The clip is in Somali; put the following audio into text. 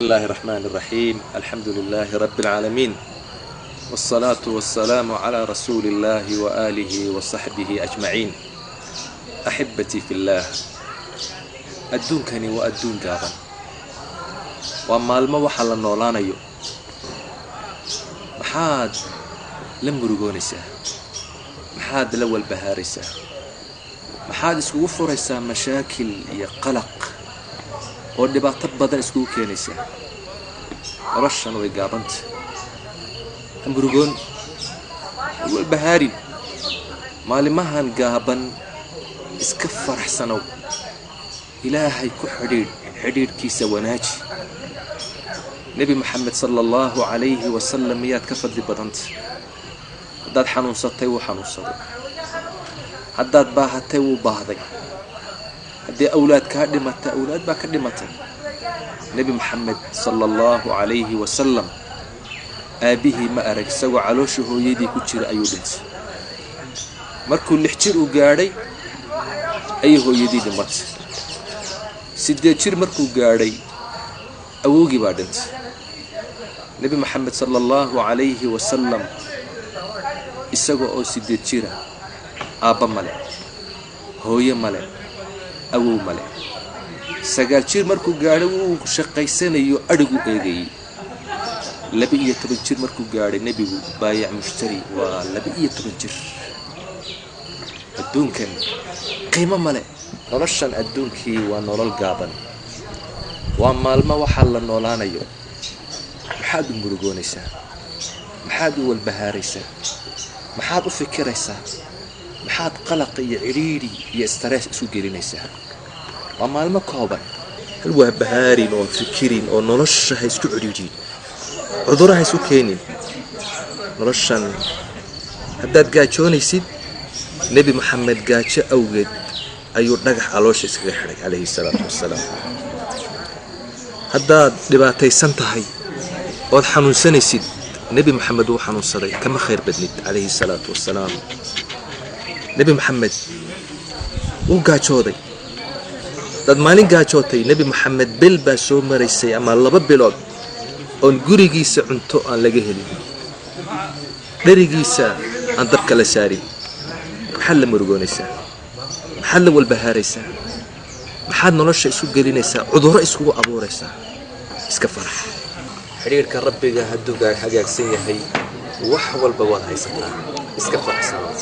الله الرحمن الرحيم، الحمد لله رب العالمين، والصلاة والسلام على رسول الله وآله وصحبه أجمعين. أحبتي في الله، adduunkani waa adduun gaaban, waa maalmo waxa la noolaanayo. Maxaad la murugoonaysaa? Maxaad la walbahaaraysaa? Maxaad iskugu furaysaa mashaakil iyo qalaq oo dhibaato badan iskugu keenaysaa? Noloshan way gaabanta. Ha murugoon, ha walbahaarin. Maalimahan gaaban iska faraxsanow. Ilaahay ku xidhiidh, xidhiidhkiisa wanaaji. Nebi Moxamed sala Allahu calayhi wasalam miyaad ka fadli badanta? Haddaad xanuunsatay, wuu xanuunsaday. Haddaad baahatay, wuu baahday. Haddii awlaad kaa dhimatay, awlaad baa ka dhimatay. Nebi Moxamed sala Allahu calayhi wasalam aabbihii ma arag, isagoo caloosha hooyadii ku jira ayuu dhintay. Markuu 6 jir uu gaadhay ayay hooyadii dhimatay. 8 jir markuu gaadhay, awowgii baa dhintay. Nebi Moxamed sala Allahu calayhi wasalam isaga oo 8 jira aabba male, hooyo male, awow male. 9 jir markuu gaadhay wuu shaqaysanayo, adhigu eegayey. 12 jir markuu gaadhay nebigu baayac mushtari, waa 12 jir. Adduunkan qiimo male. Noloshan adduunkii waa nolol gaaban, waa maalmo waxaa la noolaanayo. Maxaad u murugoonaysaa? Maxaad u walbahaaraysaa? Maxaad u fikiraysaa? Maxaad qalaq iyo cidhiidhi iyo stress isu gelinaysaa? Waa maalmo kooban. Hal wahbahaarin oo fikirin oo nolosha ha isku cidhiidhin, cudurro ha isku keenin. Noloshan haddaad gaajoonaysid, Nebi Moxamed gaajo awgeed ayuu dhagax caloosha iskaga xidhay, calayhi salaatu wassalaam. Haddaad dhibaataysan tahay ood xanuunsanaysid, Nebi Moxamed wuu xanuunsaday, kama khayr badnid, calayhi salaatu wassalaam. Nebi Moxamed wuu gaajooday. Dad maalin gaajootay, Nebi Moxamed bil baa soo maraysay ama 2 bilood oon gurigiisa cunto aan laga helin, dherigiisa aan dabka la saarin. Maxaad la murugoonaysaa? Maxaad la walbahaaraysaa? Maxaad nolosha isu gelinaysaa, cudurro iskugu abuuraysaa? Iska farax. Xidhiirka Rabbiga hadduu hagaagsan yahay, wax walba waad haysataa. Iska faraxsanow.